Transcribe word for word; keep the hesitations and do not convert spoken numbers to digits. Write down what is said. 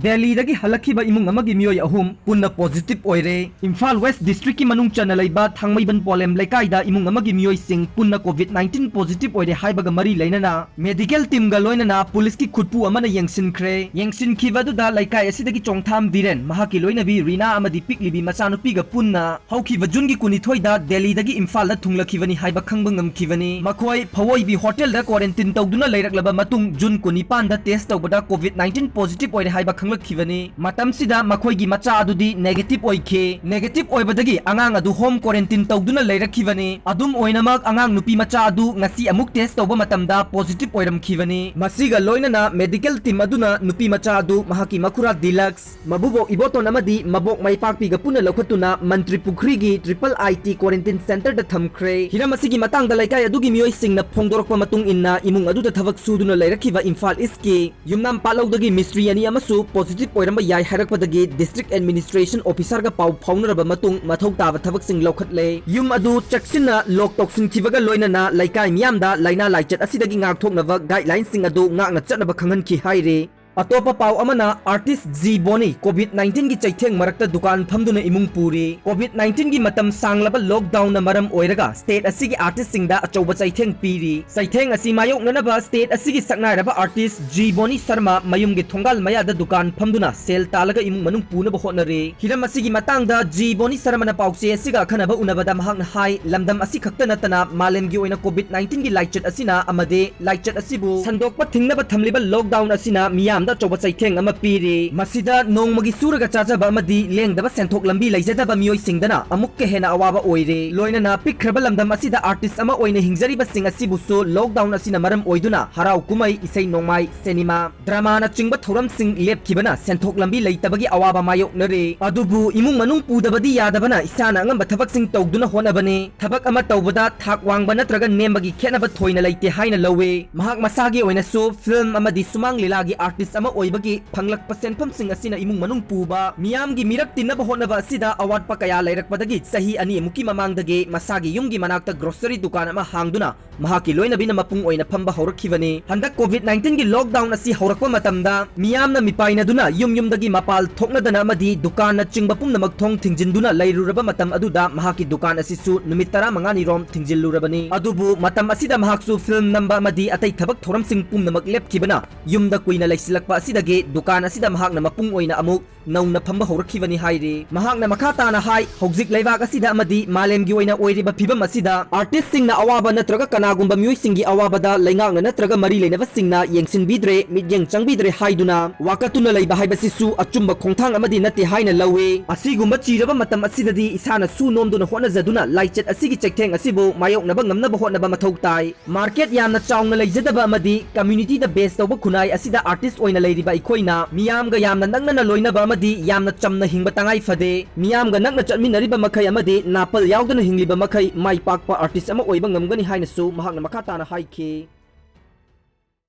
ꯗꯦꯜꯂꯤꯗꯒꯤ ꯍꯜꯂꯛꯈꯤꯕ ꯏꯃꯨꯡ ꯑꯃꯒꯤ ꯃꯤꯑꯣꯏ ꯑꯍꯨꯝ ꯄꯨꯟꯅ positive ꯑꯣꯏꯔꯦ꯫ ꯏꯝꯐꯥꯜ West Districtꯀꯤ ꯃꯅꯨꯡ ꯆꯟꯅ ꯂꯩꯕ ꯊꯥꯡꯃꯩꯕꯟ ꯄꯣꯂꯦꯝ ꯂꯩꯀꯥꯏꯗ ꯏꯃꯨꯡ ꯑꯃꯒꯤ ꯃꯤꯑꯣꯏꯁꯤꯡ ꯄꯨꯟꯅ COVID nineteen positive ꯑꯣꯏꯔꯦ ꯍꯥꯏꯕꯒ ꯃꯔꯤ ꯂꯩꯅꯅ medical teamꯒ ꯂꯣꯏꯅꯅ ꯄꯨꯂꯤꯁꯀꯤ ꯈꯨꯠꯄꯨ ꯑꯃꯅ ꯌꯦꯡꯁꯤꯟꯈ꯭ꯔꯦ꯫ ꯌꯦꯡꯁꯤꯟꯈꯤꯕ ꯑꯗꯨꯗ ꯂꯩꯀꯥꯏ ꯑꯁꯤꯗꯒꯤ ꯆꯣꯡꯊꯥꯝ ꯕꯤꯔꯦꯟ, ꯃꯍꯥꯛꯀꯤ ꯂꯣꯏꯅꯕꯤ ꯔꯤꯅꯥ ꯑꯃꯗꯤ ꯄꯤꯛꯂꯤꯕꯤ ꯃꯆꯥꯅꯨꯄꯤꯒ ꯄꯨꯟꯅ ꯍꯧꯈꯤꯕ ꯖꯨꯟꯒꯤ ꯀꯨꯟꯅꯤꯊꯣꯏꯗ ꯗꯦꯜꯂꯤꯗꯒꯤ ꯏꯝꯐꯥꯜꯗ ꯊꯨꯡꯂꯛꯈꯤꯕꯅꯤ ꯍꯥꯏꯕ ꯈꯪꯕ ꯉꯝꯈꯤꯕꯅꯤ꯫ ꯃꯈꯣꯏ ꯐꯋꯣꯏꯕꯤ ꯍꯣꯇꯦꯜꯗ quarantine ꯇꯧꯗꯨꯅ ꯂꯩꯔꯛꯂꯕ ꯃꯇꯨꯡ ꯖꯨꯟ ꯀꯨꯟꯅꯤꯄꯥꯟꯗ test ꯇꯧꯕꯗ COVID nineteen positive ꯑꯣꯏꯔꯦ ꯍꯥꯏꯕ ꯈꯪꯂꯛꯈꯤꯕꯅꯤ꯫ ꯃꯇꯝꯁꯤꯗ ꯃꯈꯣꯏꯒꯤ ꯃꯆꯥ ꯑꯗꯨꯗꯤ negative ꯑꯣꯏꯈꯤ꯫ Negative ꯑꯣꯏꯕꯗꯒꯤ ꯑꯉꯥꯡ ꯑꯗꯨ home quarantine ꯇꯧꯗꯨꯅ ꯂꯩꯔꯛꯈꯤꯕꯅꯤ꯫ ꯑꯗꯨꯝ ꯑꯣꯏꯅꯃꯛ, ꯑꯉꯥꯡ ꯅꯨꯄꯤ ꯃꯆꯥ ꯑꯗꯨ ꯉꯁꯤ ꯑꯃꯨꯛ test ꯇꯧꯕ ꯃꯇꯝꯗ positive ꯑꯣꯏꯔꯝꯈꯤꯕꯅꯤ꯫ ꯃꯁꯤꯒ ꯂꯣꯏꯅꯅ medical team ꯑꯗꯨꯅ ꯅꯨꯄꯤ ꯃꯆꯥ ꯑꯗꯨ ꯃꯍꯥꯛꯀꯤ ꯃꯈꯨꯔꯥ ꯗꯤꯂꯛꯁ, ꯃꯕꯨꯕꯣꯛ ꯏꯕꯣꯇꯣꯟ ꯑꯃꯗꯤ ꯃꯕꯣꯛ ꯃꯩꯄꯥꯛꯄꯤꯒ ꯄꯨꯟꯅ ꯂꯧꯈꯠꯇꯨꯅ ꯃꯟꯇ꯭ꯔꯤ ꯄꯨꯈ꯭ꯔꯤꯒꯤ triple I T quarantine centreꯗ ꯊꯝꯈ꯭ꯔꯦ꯫ ꯍꯤꯔꯝ ꯑꯁꯤꯒꯤ ꯃꯇꯥꯡꯗ ꯂꯩꯀꯥꯏ ꯑꯗꯨꯒꯤ ꯃꯤꯑꯣꯏꯁꯤꯡꯅ ꯐꯣꯡꯗꯣꯔꯛꯄ ꯃꯇꯨꯡ ꯏꯟꯅ, ꯏꯃꯨꯡ ꯑꯗꯨꯗ ꯊꯕꯛ ꯁꯨꯗꯨꯅ ꯂꯩꯔꯛꯈꯤꯕ ꯏꯝꯐꯥꯜ Eastꯀꯤ ꯌꯨꯝꯅꯥꯝ ꯄꯥꯠꯂꯧꯗꯒꯤ ꯃꯤꯁꯇ꯭ꯔꯤ ꯑꯅꯤ ꯑꯃꯁꯨ positive ꯑꯣꯏꯔꯝꯕ ꯌꯥꯏ ꯍꯥꯏꯔꯛꯄꯗꯒꯤ district administration officerꯒ ꯄꯥꯎ ꯐꯥꯎꯅꯔꯕ ꯃꯇꯨꯡ ꯃꯊꯧ ꯇꯥꯕ ꯊꯕꯛꯁꯤꯡ ꯂꯧꯈꯠꯂꯦ꯫ ꯌꯨꯝ ꯑꯗꯨ ꯆꯦꯛꯁꯤꯟꯅ lock ꯇꯧꯁꯤꯟꯈꯤꯕꯒ ꯂꯣꯏꯅꯅ ꯂꯩꯀꯥꯏ ꯃꯤꯌꯥꯝꯗ ꯂꯥꯏꯅꯥ ꯂꯥꯏꯆꯠ ꯑꯁꯤꯗꯒꯤ ꯉꯥꯛꯊꯣꯛꯅꯕ guidelinesꯁꯤꯡ ꯑꯗꯨ ꯉꯥꯛꯅ ꯆꯠꯅꯕ ꯈꯪꯍꯟꯈꯤ ꯍꯥꯏꯔꯤ꯫ ꯑꯇꯣꯞꯄ ꯄꯥꯎ ꯑꯃꯅ, artist G Boni COVID nineteenꯒꯤ ꯆꯩꯊꯦꯡ ꯃꯔꯛꯇ ꯗꯨꯀꯥꯟ ꯐꯝꯗꯨꯅ ꯏꯃꯨꯡ ꯄꯨꯔꯤ꯫ COVID nineteenꯒꯤ ꯃꯇꯝ ꯁꯥꯡꯂꯕ lockdownꯅ ꯃꯔꯝ ꯑꯣꯏꯔꯒ state ꯑꯁꯤꯒꯤ artistꯁꯤꯡꯗ ꯑꯆꯧꯕ ꯆꯩꯊꯦꯡ ꯄꯤꯔꯤ꯫ ꯆꯩꯊꯦꯡ ꯑꯁꯤ ꯃꯥꯌꯣꯛꯅꯅꯕ state ꯑꯁꯤꯒꯤ ꯁꯛꯅꯥꯏꯔꯕ artist G Boni Sharma ꯃꯌꯨꯝꯒꯤ ꯊꯣꯡꯒꯥꯜ ꯃꯌꯥꯗ ꯗꯨꯀꯥꯟ ꯐꯝꯗꯨꯅ ꯁꯦꯜ ꯇꯥꯜꯂꯒ ꯏꯃꯨꯡ ꯃꯅꯨꯡ ꯄꯨꯅꯕ ꯍꯣꯠꯅꯔꯤ꯫ ꯍꯤꯔꯝ ꯑꯁꯤꯒꯤ ꯃꯇꯥꯡꯗ G Boni Sharmaꯅ ꯄꯥꯎꯆꯦ ꯑꯁꯤꯒ ꯑꯈꯟꯅꯕ ꯎꯅꯕꯗ ꯃꯍꯥꯛꯅ ꯍꯥꯏ, ꯂꯝꯗꯝ ꯑꯁꯤ ꯈꯛꯇ ꯅꯠꯇꯅ ꯃꯥꯂꯦꯝꯒꯤ ꯑꯣꯏꯅ COVID nineteenꯒꯤ ꯂꯥꯏꯆꯠ ꯑꯁꯤꯅ ꯑꯃꯗꯤ ꯂꯥꯏꯆꯠ ꯑꯁꯤꯕꯨ ꯁꯟꯗꯣꯛꯄ ꯊꯤꯡꯅꯕ ꯊꯝꯂꯤꯕ lockdown ꯑꯁꯤꯅ ꯃꯤꯌꯥꯝꯗ ꯑꯆꯧꯕ ꯆꯩꯊꯦꯡ ꯑꯃ ꯄꯤꯔꯤ꯫ ꯃꯁꯤꯗ ꯅꯣꯡꯃꯒꯤ ꯁꯨꯔꯒ ꯆꯥꯖꯕ ꯑꯃꯗꯤ ꯂꯦꯡꯗꯕ ꯁꯦꯟꯊꯣꯛ ꯂꯝꯕꯤ ꯂꯩꯖꯗꯕ ꯃꯤꯑꯣꯏꯁꯤꯡꯗꯅ ꯑꯃꯨꯛꯀ ꯍꯦꯟꯅ ꯑꯋꯥꯕ ꯑꯣꯏꯔꯦ꯫ ꯂꯣꯏꯅꯅ ꯄꯤꯛꯈ꯭ꯔꯕ ꯂꯝꯗꯝ ꯑꯁꯤꯗ artist ꯑꯃ ꯑꯣꯏꯅ ꯍꯤꯡꯖꯔꯤꯕꯁꯤꯡ ꯑꯁꯤꯕꯨꯁꯨ lockdown ꯑꯁꯤꯅ ꯃꯔꯝ ꯑꯣꯏꯗꯨꯅ ꯍꯔꯥꯎ ꯀꯨꯝꯍꯩ, ꯏꯁꯩ ꯅꯣꯡꯃꯥꯏ, ꯁꯤꯅꯦꯃꯥ, dramaꯅꯆꯤꯡꯕ ꯊꯧꯔꯝꯁꯤꯡ ꯂꯦꯞꯈꯤꯕꯅ ꯁꯦꯟꯊꯣꯛ ꯂꯝꯕꯤ ꯂꯩꯇꯕꯒꯤ ꯑꯋꯥꯕ ꯃꯥꯌꯣꯛꯅꯔꯦ꯫ ꯑꯗꯨꯕꯨ ꯏꯃꯨꯡ ꯃꯅꯨꯡ ꯄꯨꯗꯕꯗꯤ ꯌꯥꯗꯕꯅ ꯏꯁꯥꯅ ꯑꯉꯝꯕ ꯊꯕꯛꯁꯤꯡ ꯇꯧꯗꯨꯅ ꯍꯣꯠꯅꯕꯅꯤ꯫ ꯊꯕꯛ ꯑꯃ ꯇꯧꯕꯗ ꯊꯥꯛ ꯋꯥꯡꯕ ꯅꯠꯇ꯭ꯔꯒ ꯅꯦꯝꯕꯒꯤ ꯈꯦꯠꯅꯕ ꯊꯣꯏꯅ ꯂꯩꯇꯦ ꯍꯥꯏꯅ ꯂꯧꯏ꯫ ꯃꯍꯥꯛ ꯃꯁꯥꯒꯤ ꯑꯣꯏꯅꯁꯨ film ꯑꯃꯗꯤ ꯁꯨꯃꯥꯡ ꯂꯤꯂꯥꯒꯤ artist ꯑꯃ ꯑꯣꯏꯕꯒꯤ ꯐꯪꯂꯛꯄ ꯁꯦꯟꯐꯝꯁꯤꯡ ꯑꯁꯤꯅ ꯏꯃꯨꯡ ꯃꯅꯨꯡ ꯄꯨꯕ, ꯃꯤꯌꯥꯝꯒꯤ ꯃꯤꯔꯛ ꯇꯤꯟꯅꯕ ꯍꯣꯠꯅꯕ ꯑꯁꯤꯗ ꯑꯋꯥꯠꯄ ꯀꯌꯥ ꯂꯩꯔꯛꯄꯗꯒꯤ ꯆꯍꯤ ꯑꯅꯤꯃꯨꯛꯀꯤ ꯃꯃꯥꯡꯗꯒꯤ ꯃꯁꯥꯒꯤ ꯌꯨꯝꯒꯤ ꯃꯅꯥꯛꯇ grocery ꯗꯨꯀꯥꯟ ꯑꯃ ꯍꯥꯡꯗꯨꯅ ꯃꯍꯥꯛꯀꯤ ꯂꯣꯏꯅꯕꯤꯅ ꯃꯄꯨꯡ ꯑꯣꯏꯅ ꯐꯝꯕ ꯍꯧꯔꯛꯈꯤꯕꯅꯤ꯫ ꯍꯟꯗꯛ COVID nineteen ꯒꯤ lockdown ꯑꯁꯤ ꯍꯧꯔꯛꯄ ꯃꯇꯝꯗ ꯃꯤꯌꯥꯝꯅ ꯃꯤꯄꯥꯏꯅꯗꯨꯅ ꯌꯨꯝ ꯌꯨꯝꯗꯒꯤ ꯃꯄꯥꯜ ꯊꯣꯛꯅꯗꯅ ꯑꯃꯗꯤ ꯗꯨꯀꯥꯟꯅꯆꯤꯡꯕ ꯄꯨꯝꯅꯃꯛ ꯊꯣꯡ ꯊꯤꯡꯖꯤꯟꯗꯨꯅ ꯂꯩꯔꯨꯔꯕ ꯃꯇꯝ ꯑꯗꯨꯗ ꯃꯍꯥꯛꯀꯤ ꯗꯨꯀꯥꯟ ꯑꯁꯤꯁꯨ ꯅꯨꯃꯤꯠ ꯇꯔꯥꯃꯉꯥꯅꯤ ꯔꯣꯝ ꯊꯤꯡꯖꯤꯜꯂꯨꯔꯕꯅꯤ꯫ ꯑꯗꯨꯕꯨ ꯃꯇꯝ ꯑꯁꯤꯗ ꯃꯍꯥꯛꯁꯨ film ꯅꯝꯕ ꯑꯃꯗꯤ ꯑꯇꯩ ꯊꯕꯛ ꯊꯧꯔꯝꯁꯤꯡ ꯄꯨꯝꯅꯃꯛ ꯂꯦꯞꯈꯤꯕꯅ ꯌꯨꯝꯗ ꯀꯨꯏꯅ ꯂꯩꯁꯤꯜꯂꯛꯄ ꯑꯁꯤꯗꯒꯤ ꯗꯨꯀꯥꯟ ꯑꯁꯤꯗ ꯃꯍꯥꯛꯅ ꯃꯄꯨꯡ ꯑꯣꯏꯅ ꯑꯃꯨꯛ ꯅꯧꯅ ꯐꯝꯕ ꯍꯧꯔꯛꯈꯤꯕꯅꯤ ꯍꯥꯏꯔꯤ꯫ ꯃꯍꯥꯛꯅ ꯃꯈꯥ ꯇꯥꯅ ꯍꯥꯏ, ꯍꯧꯖꯤꯛ ꯂꯩꯕꯥꯛ ꯑꯁꯤꯗ ꯑꯃꯗꯤ ꯃꯥꯂꯦꯝꯒꯤ ꯑꯣꯏꯅ ꯑꯣꯏꯔꯤꯕ ꯐꯤꯕꯝ ꯑꯁꯤꯗ artist ꯁꯤꯡꯅ ꯑꯋꯥꯕ ꯅꯠꯇ꯭ꯔꯒ ꯀꯅꯥꯒꯨꯝꯕ ꯃꯤꯑꯣꯏꯁꯤꯡꯒꯤ ꯑꯋꯥꯕꯗ ꯂꯩꯉꯥꯛꯅ ꯅꯠꯇ꯭ꯔꯒ ꯃꯔꯤ ꯂꯩꯅꯕꯁꯤꯡꯅ ꯌꯦꯡꯁꯤꯟꯕꯤꯗ꯭ꯔꯦ, ꯃꯤꯠꯌꯦꯡ ꯆꯪꯕꯤꯗ꯭ꯔꯦ ꯍꯥꯏꯗꯨꯅ ꯋꯥꯀꯠꯇꯨꯅ ꯂꯩꯕ ꯍꯥꯏꯕꯁꯤꯁꯨ ꯑꯆꯨꯝꯕ ꯈꯣꯡꯊꯥꯡ ꯑꯃꯗꯤ ꯅꯠꯇꯦ ꯍꯥꯏꯅ ꯂꯧꯏ꯫ ꯑꯁꯤꯒꯨꯝꯕ ꯆꯤꯔꯕ ꯃꯇꯝ ꯑꯁꯤꯗꯗꯤ ꯏꯁꯥꯅ ꯁꯨ ꯅꯣꯝꯗꯨꯅ ꯍꯣꯠꯅꯖꯗꯨꯅ ꯂꯥꯏꯆꯠ ꯑꯁꯤꯒꯤ ꯆꯩꯊꯦꯡ ꯑꯁꯤꯕꯨ ꯃꯥꯌꯣꯛꯅꯕ ꯉꯝꯅꯕ ꯍꯣꯠꯅꯕ ꯃꯊꯧ ꯇꯥꯏ꯫ Market ꯌꯥꯝꯅ ꯆꯥꯎꯅ ꯂꯩꯖꯗꯕ ꯑꯃꯗꯤ community ꯗ base ꯇꯧꯕ ꯈꯨꯟꯅꯥꯏ ꯑꯁꯤꯗ artist ꯑꯣꯏꯅ ꯂꯩꯔꯤꯕ ꯑꯩꯈꯣꯏꯅ ꯃꯤꯌꯥꯝꯒ ꯌꯥꯝꯅ ꯅꯛꯅꯅ ꯂꯣꯏꯅꯕ ꯑꯃꯗꯤ ꯌꯥꯝꯅ ꯆꯝꯅ ꯍꯤꯡꯕ ꯇꯉꯥꯏ ꯐꯗꯦ꯫ ꯃꯤꯌꯥꯝꯒ ꯅꯛꯅ ꯆꯠꯃꯤꯟꯅꯔꯤꯕ ꯃꯈꯩ ꯑꯃꯗꯤ ꯅꯥꯄꯜ ꯌꯥꯎꯗꯅ ꯍꯤꯡꯂꯤꯕ ꯃꯈꯩ ꯃꯥꯏ ꯄꯥꯛꯄ artist ꯑꯃ ꯑꯣꯏꯕ ꯉꯝꯒꯅꯤ ꯍꯥꯏꯅꯁꯨ ꯃꯍꯥꯛꯅ ꯃꯈꯥ ꯇꯥꯅ ꯍꯥꯏꯈꯤ꯫